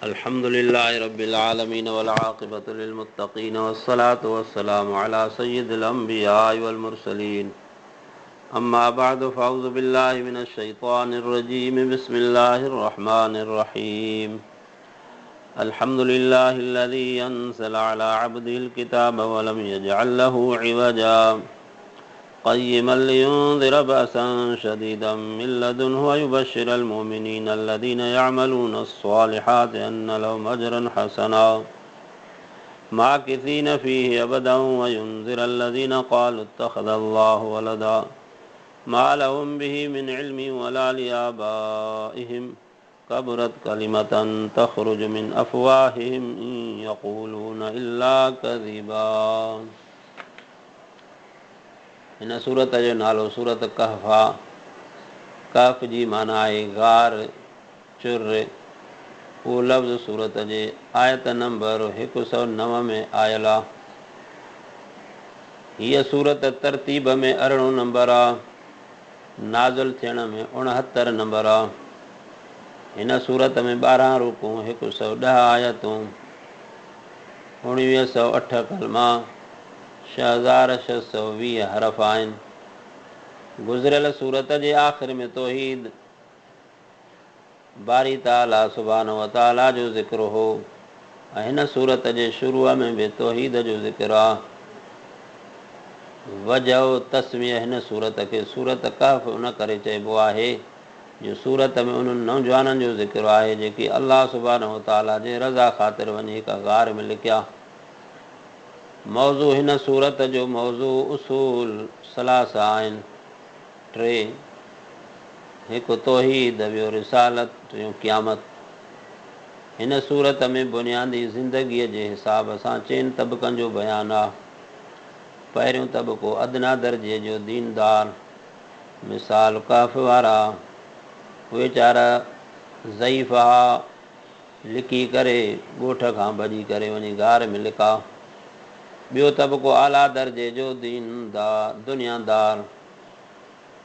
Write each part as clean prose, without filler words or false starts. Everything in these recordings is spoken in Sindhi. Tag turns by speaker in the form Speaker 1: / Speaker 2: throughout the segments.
Speaker 1: الحمد لله رب العالمين والعاقبة للمتقين والصلاة والسلام على سيد الأنبياء والمرسلين أما بعد فأعوذ بالله من الشيطان الرجيم بسم الله الرحمن الرحيم الحمد لله الذي أنزل على عبده الكتاب ولم يجعل له عوجا قيما لينذر بأسا شديدا من لدنه ويبشر المؤمنين الذين يعملون الصالحات أن لهم أجرا حسنا ماكثين فيه أبدا وينذر الذين قالوا اتخذ الله ولدا ما لهم به من علم ولا لآبائهم كبرت كلمة تخرج من أفواههم إن يقولون إلا كذبا هن سورت جو نالو سورت ڪهف آ. ڪهف جي معنيٰ آهي غار، چر. اهو لفظ سورت جي آيت نمبر 109 ۾ آيل آ. هيء سورت ترتيب ۾ ارڙهون نمبر آ. نازل ٿيڻ ۾ 69 نمبر آ. هن سورت ۾ 12 رڪوع، 110 آيتون، 1908 ڪلما، 6620 حرف آهن. گذريل سورت جي آخر ۾ توحيد باري تعاليٰ سبحانه وتعاليٰ جو ذڪر هو ۽ هن سورت جي شروع ۾ به توحيد جو ذڪر آ. وجه تسميه هن سورت کي سورت ڪهف ان ڪري چئبو آهي جو سورت ۾ انهن نوجوانن جو ذڪر آهي جيڪي الله سبحانه وتعاليٰ جي رضا خاطر وڃي هڪ غار ۾ لڪيا. موضوع هن سورت جو موضوع اصول ثلاثه آهن، ٽي، هڪ توحيد، ٻيو رسالت، ٽيون قيامت. هن سورت ۾ بنيادي زندگيء جي حساب سان چئن طبقن جو بيان آ. پهريون طبقو ادنيٰ درجي جو ديندار، مثال ڪهف وارا، ويچارا ضعيف ها، لڪي ڪري ڳوٺ کان ڀڄي ڪري وڃي غار ۾ لڪا. ٻيو طبقو اعليٰ درجي جو ديندار، دنيادار.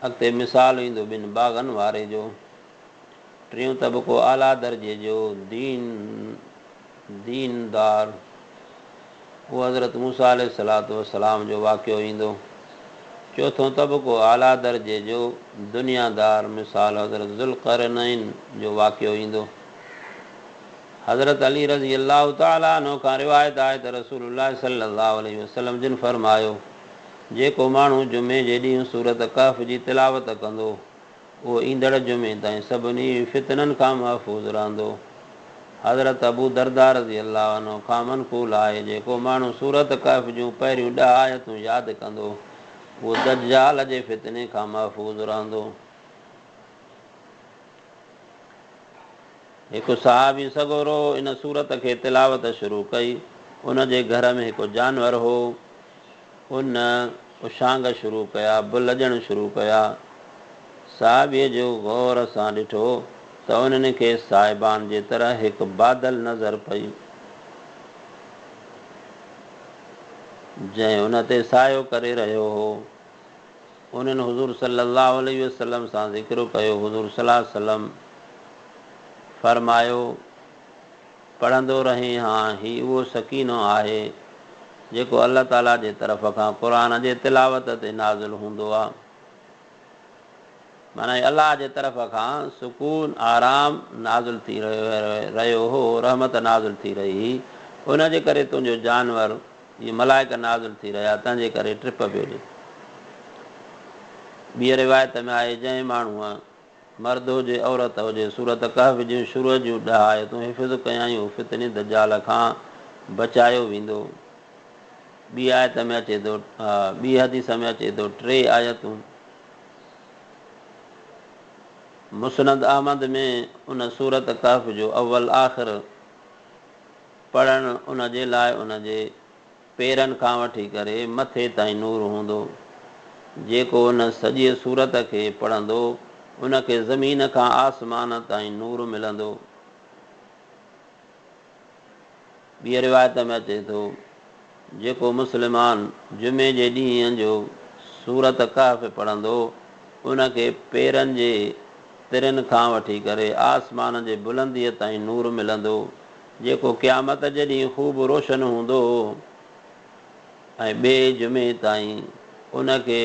Speaker 1: اڳتي مثال ايندو ٻن باغن واري جو. ٽيون طبقو اعليٰ درجي جو دين ديندار. اهو حضرت موسيٰ عليه الصلوة والسلام جو واقعو ايندو. چوٿون طبقو اعليٰ درجي جو دنيادار مثال حضرت ذوالقرنين جو واقعو ايندو. حضرت علي رضي الله تعالٰي عنه کان روايت آهي ته رسول الله صلي الله عليه وسلم جن فرمايو، جيڪو ماڻهو جمعي جي ڏينهن سورة ڪهف جي تلاوت ڪندو، اهو ايندڙ جمعي تائين سڀني فتنن کان محفوظ رهندو. حضرت ابو درداء رضي الله عنه کان منقول آهي، جيڪو ماڻهو سورة ڪهف جون پهريون ڏهه آيتون ياد ڪندو، اهو دجال جي فتني کان محفوظ رهندو. هڪ صحابي سڳورو ان سورت کي تلاوت شروع ڪئي، ان جي گهر ۾ هڪ جانور هو، ان اڇانگ شروع ڪيا، بل ڏيڻ شروع ڪيا. صحابيء جو غور سان ڏٺو ته انهن کي سائبان جي طرح هڪ بادل نظر پئي، جنهن ان تي سايو ڪري رهيو هو. انهن حضور صلّي اللّٰه عليه وسلّم سان ذڪر ڪيو، حضور صلّي اللّٰه عليه وسلّم فرمايو، پڙهندو رهين ها، هي اهو سڪينو آهي جيڪو الله تعاليٰ جي طرف کان قرآن جي تلاوت تي نازل هوندو آهي. معنيٰ الله جي طرف کان سڪون، آرام، نازل ٿي رهيو هو، رحمت نازل ٿي رهي هئي، ان جي ڪري تنهنجو جانور اهي ملائڪ نازل ٿي رهيا، تنهنجي ڪري ٽپ پيو ڏي. ٻيء روايت ۾ آهي، جنهن ماڻهوء، مرد هجي عورت هجي، سورة ڪهف جون شروع جون ڏهه آيتون حفظ ڪيائين اهو فتني دجال کان بچايو ويندو. ٻي آيت ۾ اچي ٿو، ٻي حديث ۾ اچي ٿو، ٽي آيتون. مسند احمد ۾ ان سورة ڪهف جو اول آخر پڙهڻ ان جي لاء ان جي پيرن کان وٺي ڪري مٿي تائين نور هوندو. جيڪو ان سڄيء سورت کي پڙهندو، ان کي زمين کان آسمان تائين نور ملندو. ٻيء روايت ۾ اچي ٿو، جيڪو مسلمان جمعي جي ڏينهن جو سورت ڪهف پڙهندو، ان کي پيرن جي ترين کان وٺي ڪري آسمان جي بلنديء تائين نور ملندو. جيڪو قيامت جي ڏينهن خوب روشن هوندو ۽ ٻئي جمعي تائين ان کي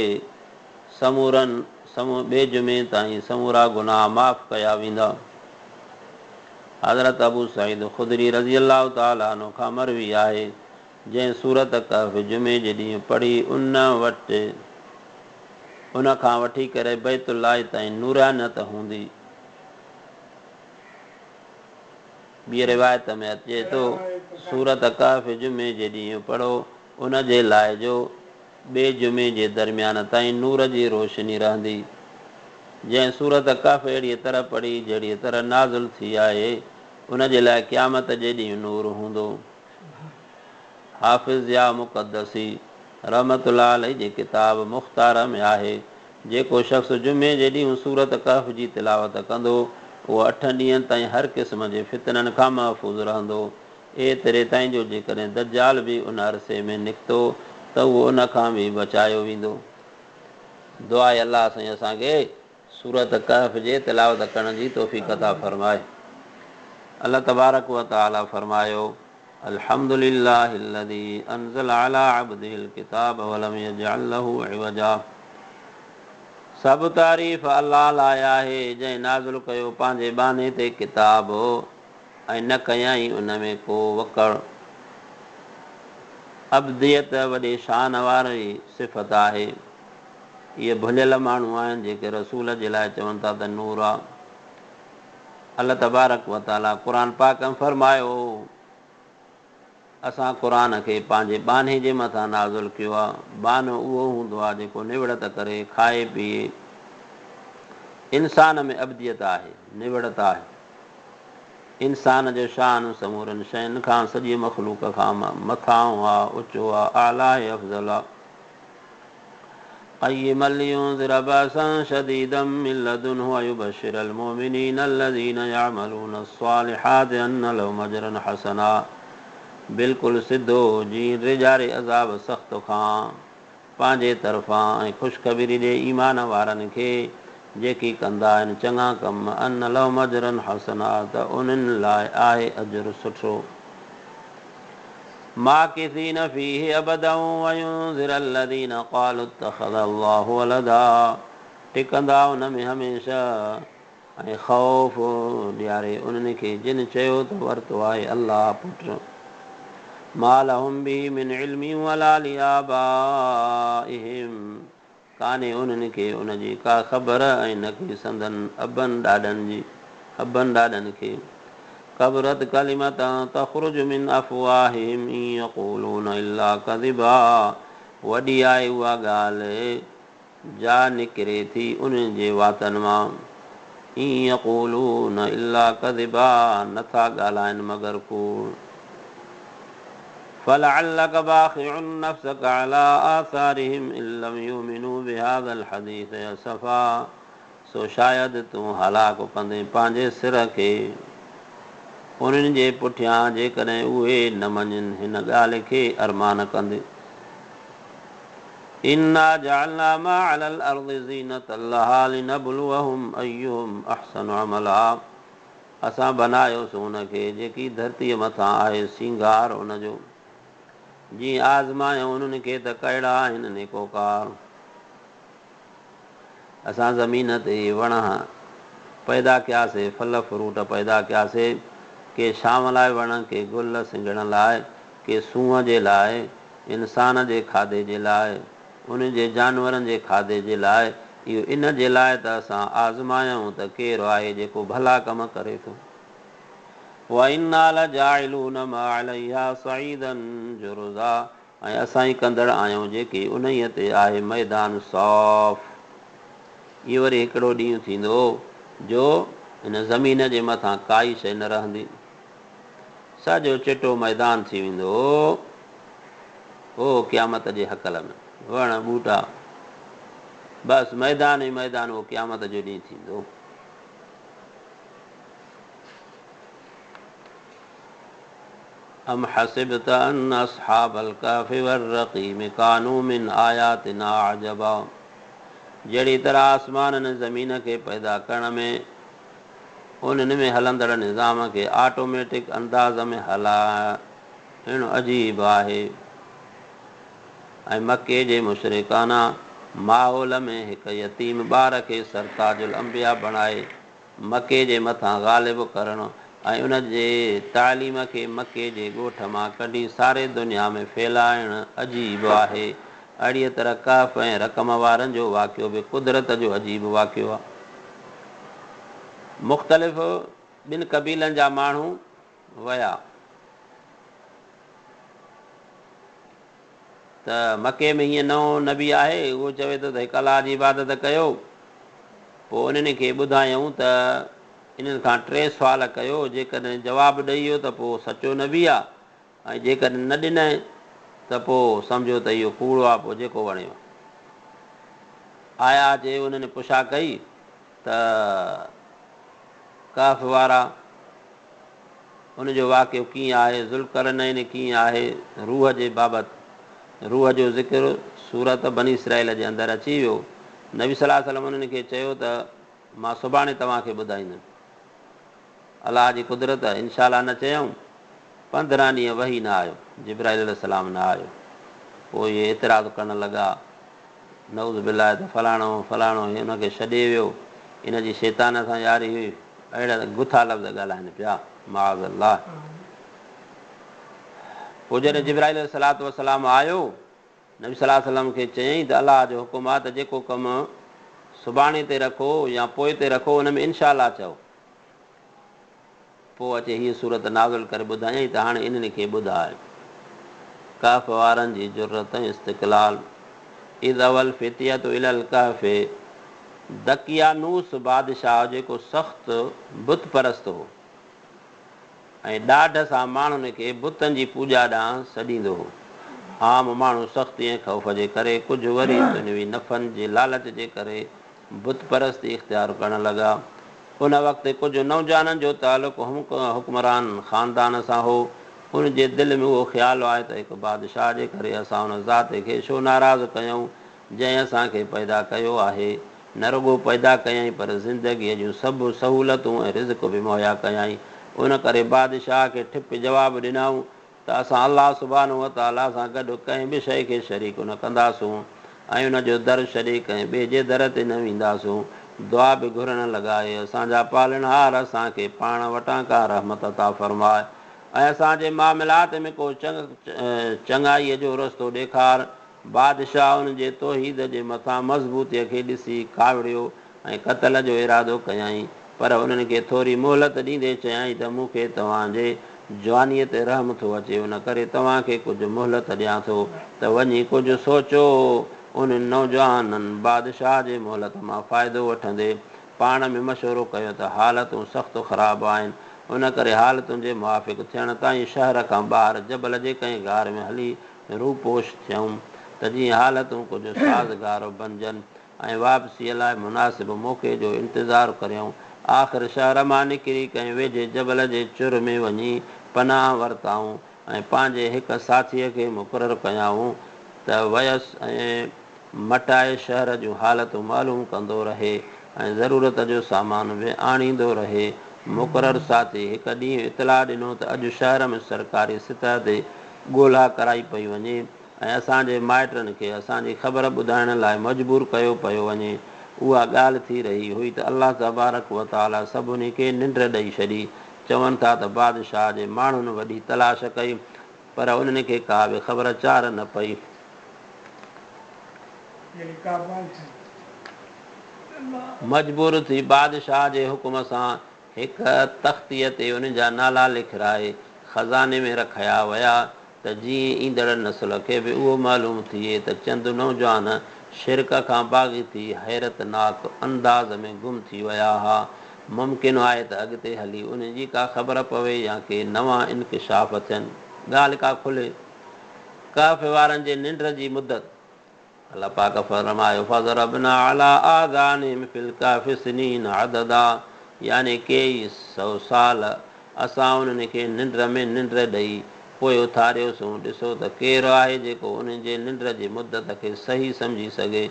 Speaker 1: سمورن ٻئي جمعي تائين سمورا گناهه معاف ڪيا ويندا. حضرت ابو سعيد خدري رضي الله تعالٰي عنه کان مروي آهي، جنهن سورة ڪهف جمعي جي ڏينهن پڙهي ان وٽ ان کان وٺي ڪري بيت الله تائين نورانيت هوندي. ٻيء روايت ۾ اچي ٿو، سورة ڪهف جمعي جي ڏينهن پڙهو، ان جي لاء جو ٻئي جمعي جي درميان تائين نور جي روشني رهندي. جنهن سورة ڪهف اهڙيء طرح پڙهي، جهڙيء طرح نازل ٿي آهي، ان جي لاء قيامت جي ڏينهن نور هوندو. حافظ ضياء مقدسي رحمة الله عليه جي ڪتاب مختار ۾ آهي، جيڪو شخص جمعي جي ڏينهن سورة ڪهف جي تلاوت ڪندو، اهو اٺن ڏينهن تائين هر قسم جي فتنن کان محفوظ رهندو، ايتري تائين جو جيڪڏهن دجال به ان عرصي ۾ نڪتو ته اهو ان کان به بچايو ويندو. دعا آهي الله سائين اسان کي سورة ڪهف جي تلاوت ڪرڻ جي توفيق عطا فرمائي. الله تبارڪ و تعالي فرمايو. الحمد لله الذي انزل علي عبده الڪتاب ولم يجعل له عوجا سڀ تعريف الله لاء آهي جنهن نازل ڪيو پنهنجي ٻانهي تي ڪتاب ۽ نه ڪيائين ان ۾ ڪو وڪڙ. عبديت وڏي شان واري صفت آهي. اهي ڀليل ماڻهو آهن جيڪي رسول جي لاء چون ٿا ته نور آ. الله تبارڪ و تعاليٰ قرآن پاڪ ۾ فرمايو، اسان قرآن کي پنهنجي ٻانهي جي مٿان نازل ڪيو آهي. ٻانهو اهو هوندو آهي جيڪو نوڙت ڪري، کائي پيئي. انسان ۾ عبديت آهي، نوڙت آهي. انسان جو شان سمورن شين کان، سڄي مخلوق کان مٿانهون آهي، اوچو آهي، اعليٰ ۽ افضل آهي. قيما لينذر باسا شديدا من لدنه ويبشر المؤمنين الذين يعملون الصالحات ان لهم اجرا حسنا بلڪل سڌو جيئن ڊيڄاري عذاب سخت کان پنهنجي طرفان ۽ خوشخبري ڏي ايمان وارن کي جيڪي ڪندا آهن چڱا ڪم ان لهم اجرا حسنا ته انهن لاء آهي اجر سٺو. ماڪثين فيه ابدا وينذر الذين قالوا اتخذ الله ولدا ٽڪندا ان ۾ هميشه ۽ خوف ڏياري انهن کي جن چيو ته ورتو آهي الله پٽ ما لهم به من علم ولا لآبائهم ڪانهي انهن کي ان جي ڪا خبر ۽ نه ڪي سندن ابن ڏاڏن جي، ابن ڏاڏن کي. ڪبرت ڪلمة تخرج من افواههم ان يقولون الا ڪذبا وڏي آهي اها ڳالهه جا نڪري ٿي انهن جي واتن مان. ان يقولون الا ڪذبا نه ٿا ڳالهائن مگر ڪوڙ. فلعلک باخع نفسک علي آثارهم ان لم يؤمنوا بهذا الحديث اسفا سو شايد تون هلاڪ ڪندين پنهنجي سر کي انهن جي پٺيان جيڪڏهن اهي نه مڃين هن ڳالهه کي ارمان ڪندي. انا جعلنا ما علي الارض زينة لها لنبلوهم ايهم احسن عملا اسان بنايوسون ان کي جيڪي ڌرتيء مٿان آهي سينگار ان جو، جيئن آزمايون انهن کي ته ڪهڙا آهن نيڪوڪار. اسان زمين تي وڻ پيدا ڪياسي، ڦل فروٽ پيدا ڪياسي، ڪي ڇانو لاء وڻ، ڪي گل سنگهڻ لاء، ڪي سونهن جي لاء، انسان جي کاڌي جي لاء. انهن جي جانورن جي کاڌي جي لاء، اهو ان جي لاء ته اسان آزمايون ته ڪير آهي جيڪو ڀلا ڪم ڪري ٿو. وَإِنَّا لَجَاعِلُونَ مَا عَلَيْهَا صَعِيدًا جُرُزًا ۽ اسان ئي ڪندڙ آهيون جيڪي انهيء تي آهي ميدان صاف. اهو وري هڪڙو ڏينهن ٿيندو جو هن زمين جي مٿان ڪائي شيء نه رهندي. سڄو چٽو ميدان ٿي ويندو هو قيامت جي هڪل ۾، وڻ ٻوٽا، بس ميدان ئي ميدان اهو قيامت جو ڏينهن ٿيندو. ام حسبت ان اصحاب الڪهف والرقيم ڪانوا من آياتنا عجبا جهڙي طرح آسمانن ۽ زمين کي پيدا ڪرڻ ۾ انهن ۾ هلندڙ نظام کي آٽوميٽڪ انداز ۾ هلائڻ عجيب آهي ۽ مڪي جي مشرڪانه ماحول ۾ هڪ يتيم ٻار کي سرتاج الانبياء بڻائي مڪي جي مٿان غالب ڪرڻ ۽ ان جي تعليم کي مڪي جي ڳوٺ مان ڪڍي ساري دنيا ۾ ڦهلائڻ عجيب آهي. اهڙيء طرح ڪهف ۽ رقم وارن جو واقعو به قدرت جو عجيب واقعو آهي. مختلف ٻن قبيلن جا ماڻهو ويا ته مڪي ۾ هيئن نئون نبي آهي، اهو چوي ٿو ته هڪ الله جي عبادت ڪيو. پوء انهن کي ٻڌايائون ته انهن کان ٽي سوال ڪيو، جيڪڏهن جواب ڏئي ويو ته پوء سچو نبي آ ۽ جيڪڏهن نه ڏنائين ته پوء سمجهو ته اهو ڪوڙو آ، پوء جيڪو وڻيو. آيا اچي انهن پڇا ڪئي ته ڪهف وارا ان جو واقعو ڪيئن آهي، ذوالقرنين ڪيئن آهي، روح جي بابت روح جو ذڪر سورت بني اسرائيل جي اندر اچي ويو. نبي صلي الله عليه وسلم انهن کي چيو ته مان سڀاڻي توهان کي ٻڌائيندم. الله جي قدرت، انشاء الله نه چيائون، 15 ڏينهن وحي نه آيو، جبرائيل عليه السلام نه آيو. پوء اهي اعتراض ڪرڻ لڳا، نعوذ بالله ته فلاڻو فلاڻو هي ان کي ڇڏي ويو، ان جي شيطان سان ياري هئي، اهڙا گٿا لفظ ڳالهائن پيا، معاذ الله. پوء جڏهن جبرائيل عليه الصلوة والسلام آيو، نبي صلي الله عليه وسلم کي چيائين ته الله جو حڪم آهي ته جيڪو ڪم سڀاڻي تي رکو يا پوء تي رکو ان ۾ انشاء الله چئو. پوء اچي هيء سورت نازل ڪري ٻڌايائين ته هاڻي انهن کي ٻڌاء. ڪهف وارن جي جرئت ۽ استقلال، اذ اوي الفتية الي الڪهف، دقيانوس بادشاهه جيڪو سخت بت پرست هو ۽ ڏاڍ سان ماڻهن کي بتن جي پوڄا ڏانهن سڏيندو هو. عام ماڻهو سختي ۽ خوف جي ڪري، ڪجهه وري دنيوي نفعن جي لالچ جي ڪري بت پرستي اختيار ڪرڻ لڳا. ان وقت ڪجهه نوجوانن جو تعلق حڪمران خاندان سان هو. ان جي دل ۾ اهو خيال آيو ته هڪ بادشاهه جي ڪري اسان ان ذات کي ڇو ناراض ڪيون، جنهن اسان کي پيدا ڪيو آهي. نه رڳو پيدا ڪيائين پر زندگيء جون سڀ سهولتون ۽ رزق به مهيا ڪيائين. ان ڪري بادشاهه کي ٺپ جواب ڏنائون ته اسان الله سبحانه وتعاليٰ سان گڏ ڪنهن به شيء کي شريڪ نه ڪنداسون ۽ ان جو در ڇڏي ڪنهن ٻئي جي در تي نه وينداسون. دعا به گهرڻ لڳا، اي اسان جا پالڻهار! اسان کي پاڻ وٽان ڪا رحمت عطا فرماء ۽ اسان جي معاملات ۾ ڪو چڱائيء جو رستو ڏيکار. بادشاهه ان جي توحيد جي مٿان مضبوطيء کي ڏسي ڪاوڙيو ۽ قتل جو ارادو ڪيائين، پر انهن کي ٿوري مهلت ڏيندي چيائين ته مون کي توهان جي جوانيء تي رحم ٿو اچي، ان ڪري توهان کي ڪجهه مهلت ڏيان ٿو ته وڃي ڪجهه سوچو. انهن نوجوانن بادشاهه جي مهلت مان فائدو وٺندي پاڻ ۾ مشورو ڪيو ته حالتون سخت خراب آهن، ان ڪري حالتن جي موافق ٿيڻ تائين شهر کان ٻاهر جبل جي ڪنهن غار ۾ هلي روپوش ٿيون ته جيئن حالتون ڪجهه سازگار بنجن ۽ واپسيء لاء مناسب موقعي جو انتظار ڪريون. آخر شهر مان نڪري ڪنهن ويجهي جبل جي چر ۾ وڃي پناهه ورتائون ۽ پنهنجي هڪ ساٿيء کي مقرر ڪيائون ته ويس ۽ مٽائي شهر جون حالتون معلوم ڪندو رهي ۽ ضرورت جو سامان به آڻيندو رهي. مقرر ساٿي هڪ ڏينهن اطلاع ڏنو ته اڄ شهر ۾ سرڪاري سطح تي ڳولها ڪرائي پئي وڃي ۽ اسان جي مائٽن کي اسان جي خبر ٻڌائڻ لاء مجبور ڪيو پيو وڃي. اها ڳالهه ٿي رهي هئي ته الله تبارڪ و تعاليٰ سڀني کي ننڊ ڏئي ڇڏي. چون ٿا ته بادشاهه جي ماڻهن وڏي تلاش ڪئي پر انهن کي ڪا به خبر چار نه پئي. مجبور ٿي بادشاهه جي حڪم سان هڪ تختيء تي انهن جا نالا لکرائي خزاني ۾ رکيا ويا ته جيئن ايندڙ نسل کي به اهو معلوم ٿئي ته چند نوجوان شرڪ کان باغي ٿي حيرتناڪ انداز ۾ گم ٿي ويا ها. ممڪن آهي ته اڳتي هلي انهن جي ڪا خبر پوي يا ڪي نوان انڪشاف ٿين. ڳالهه ڪا کلي. ڪهف وارن جي ننڊ جي مدت. الله پاڪ فرمايو، فضربنا علي آذانهم في الڪهف سنين عددا يعني ڪيئي سؤ سال اسان انهن کي ننڊ ۾ ننڊ ڏئي پوء اٿاريوسون، ڏسو ته ڪير آهي جيڪو انهن جي ننڊ جي مدت کي صحيح سمجهي سگهي.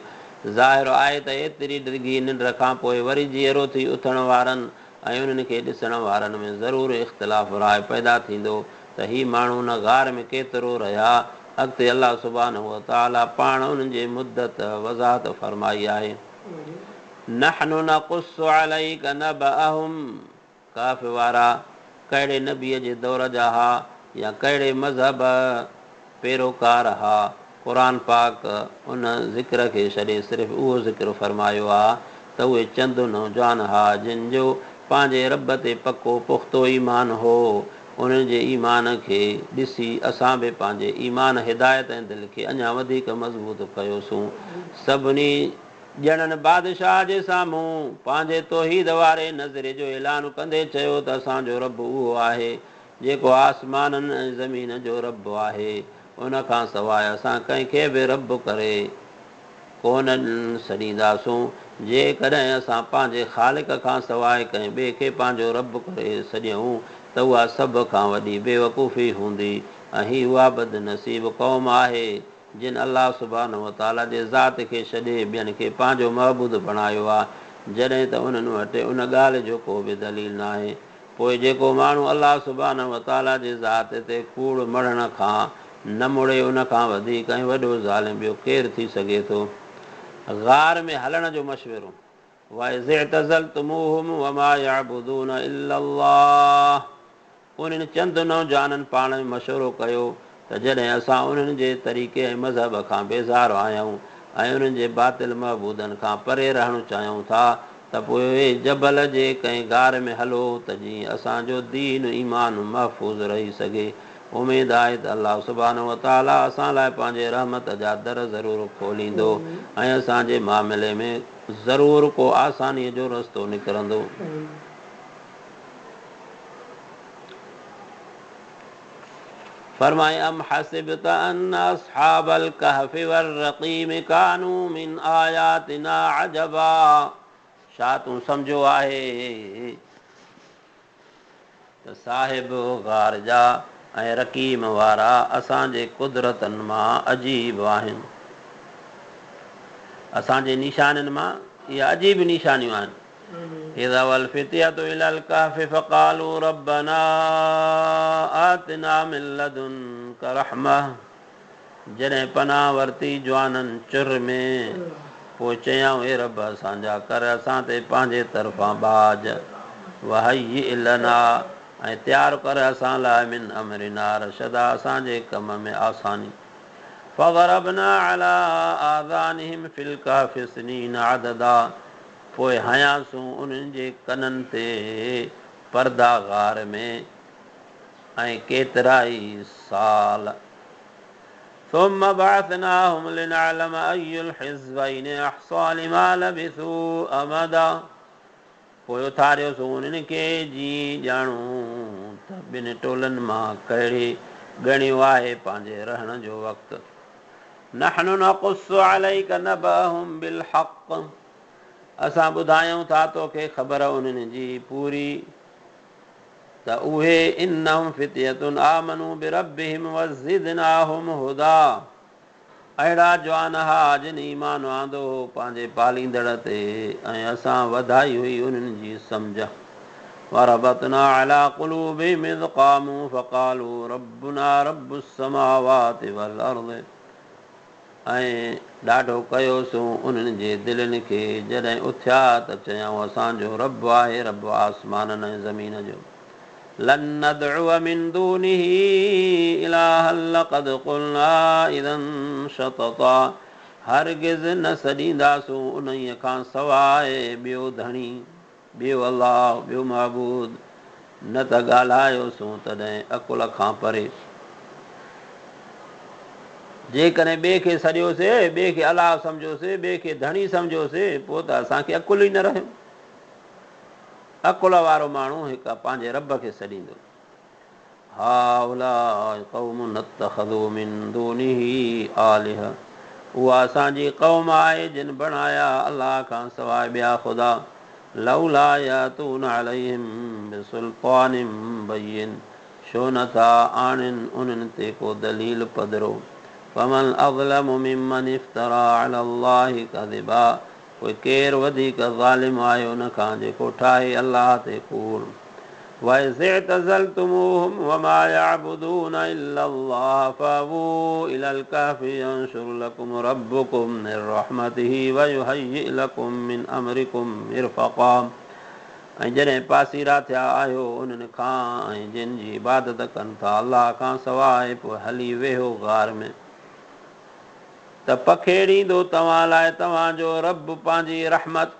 Speaker 1: ظاهر آهي ته ايتري ڊگهي ننڊ کان پوء وري جيئرو ٿي اٿڻ وارن ۽ انهن کي ڏسڻ وارن ۾ ضرور اختلاف راء پيدا ٿيندو ته هي ماڻهو ان غار ۾ ڪيترو رهيا. اڳتي الله سبحانه وتعاليٰ پاڻ انهن جي مدت وضاحت فرمائي آهي. نحن نقص عليڪ نبأهم ڪهف وارا ڪهڙي نبيء جي دور جا ها يا ڪهڙي مذهب پيروڪار ها؟ قرآن پاڪ ان ذڪر کي ڇڏي صرف اهو ذڪر فرمايو آ ته اهي چند نوجوان ها جن جو پنهنجي رب تي پڪو پختو ايمان هو. انهن جي ايمان کي ڏسي اسان به پنهنجي ايمان، هدايت ۽ دل کي اڃا وڌيڪ مضبوط ڪيوسون. سڀني ڄڻن بادشاهه جي سامهون پنهنجي توحيد واري نظريي جو اعلان ڪندي چيو ته اسان جو رب اهو آهي جيڪو آسمانن ۽ زمين جو رب آهي، ان کان سواء اسان ڪنهن کي به رب ڪري ڪونه سڏينداسون. جيڪڏهن اسان پنهنجي خالق کان سواء ڪنهن ٻئي کي پنهنجو رب ڪري سڏيون ته اها سڀ کان وڏي بيوقوفي هوندي ۽ هي اها بدنصيب قوم آهي جن الله سبحانه وتعاليٰ جي ذات کي ڇڏي ٻين کي پنهنجو معبود بڻايو آهي، جڏهن ته انهن وٽ ان ڳالهه جو ڪو به دليل ناهي. پوء جيڪو ماڻهو الله سبحانه وتعاليٰ جي ذات تي ڪوڙ مڙهڻ کان نه مڙي ان کان وڌيڪ ۽ وڏو ظالم ٻيو ڪير ٿي سگهي ٿو؟ غار ۾ هلڻ جو مشورو، واذ اعتزلتموهم وما يعبدون الا الله انهن چند نوجوانن پاڻ ۾ مشورو ڪيو ته جڏهن اسان انهن جي طريقي ۽ مذهب کان بيزار آهيون ۽ انهن جي باطل معبودن کان پري رهڻ چاهيون ٿا ته پوء جبل جي ڪنهن غار ۾ هلو ته جيئن اسان جو دين ايمان محفوظ رهي سگهي. اميد آهي ته الله سبحانه وتعاليٰ اسان لاء پنهنجي رحمت جا در ضرور کوليندو ۽ اسان جي معاملي ۾ ضرور ڪو آسانيء جو رستو نڪرندو. فرمائي ام حسبت ان اصحاب الڪهف والرقيم ڪانوا من آياتنا عجبا ڇا تون سمجهيو آهي ته صاحب غار جا ۽ رقيم وارا اسان جي قدرتن مان عجيب آهن اسان جي نشانين مان اهي عجيب نشانيون آهن. اذ اوي الفتية الي الڪهف فقالوا ربنا آتنا من لدنک رحمة جڏهن پناهه ورتي جوانن چر ۾، پوء چيائون اي رب اسان جا ڪر اسان تي پنهنجي طرفان ٻاجهه، وهيئ لنا ۽ تيار ڪر اسان لاء من امرنا رشدا اسان جي ڪم ۾ آساني. فضربنا علي آذانهم في الڪهف سنين عددا پوء هنياسون انهن جي ڪنن تي پردا غار ۾ ۽ ڪيترائي سال. ثم بعثناهم لنعلم اي الحزبين احصي لما لبثوا امدا پوء اٿاريوسون انهن کي جيئن ڄاڻون ته ٻن ٽولن مان ڪهڙي ڳڻيو آهي پنهنجي رهڻ جو وقت. نحن نقص عليک نبأهم بالحق اسان ٻڌايون ٿا توکي خبر انهن جي پوري ته اهي انهم فتية آمنوا بربهم وزدناهم هديٰ اهڙا جوان ها جن ايمان آندو هو پنهنجي پاليندڙ تي ۽ اسان وڌائي هئي انهن جي سمجهه وربطنا علي قلوبهم اذ قاموا فقالوا ربنا رب السماوات والارض ۽ ڏاڍو ڪيوسون انهن جي دلين کي جڏهن اٿيا ته چيائون اسان جو رب آهي رب آسمانن ۽ زمين جو لن ندعو من دونه الها لقد قلنا اذا شططا هرگز نه سڏينداسون انهيء کان سواء ٻيو ڌڻي، ٻيو الله، ٻيو معبود، نه ته ڳالهايوسون تڏهن عقل کان پري. جيڪڏهن ٻئي کي سڏيوسي، ٻئي کي الله سمجهيوسي، ٻئي کي ڌڻي سمجهيوسي، پوء ته اسان کي عقل ئي نه رهيو. عقل وارو ماڻهو هڪ پنهنجي رب کي سڏيندو. هؤلاء قوم اتخذوا من دونه آلهة اها اسان جي قوم آهي جن بڻايا الله کان سواء ٻيا خدا لولا ياتون عليهم بسلطان بين ڇو نه ٿا آڻين انهن تي ڪو دليل پڌرو فمن اظلم ممن افترا علي الله ڪذبا. پوء ڪير وڌيڪ ظالم آهي ان کان جيڪو ٺاهي الله تي ڪوڙ. واذ اعتزلتموهم وما يعبدون الا الله فاووا الي الڪهف ينشر لڪم ربڪم من رحمته ويهيئ لڪم من امرڪم مرفقا ۽ جڏهن پاسيرا ٿيا آهيو انهن کان ۽ جن جي عبادت ڪن ٿا الله کان سواء پوء هلي ويهو غار ۾. ته پکيڙيندو توهان لاء توهان جو رب پنهنجي رحمت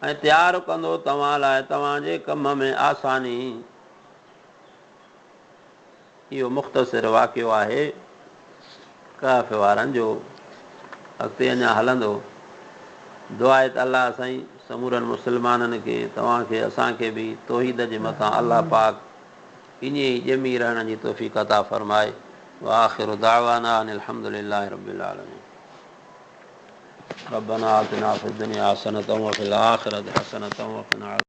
Speaker 1: ۽ تيار ڪندو توهان لاء توهان جي ڪم ۾ آساني. اهو مختصر واقعو آهي ڪهف وارن جو اڳتي اڃا هلندو. دعا آهي ته الله سائين سمورن مسلمانن کي توهان کي اسان کي به توحيد جي مٿان الله پاڪ ائين ئي ڄمي رهڻ جي توفيق عطا فرمائي واخر دعوانا ان الحمد لله رب العالمين ربنا آتنا في الدنيا حسنة وفي الآخرة حسنة وقنا.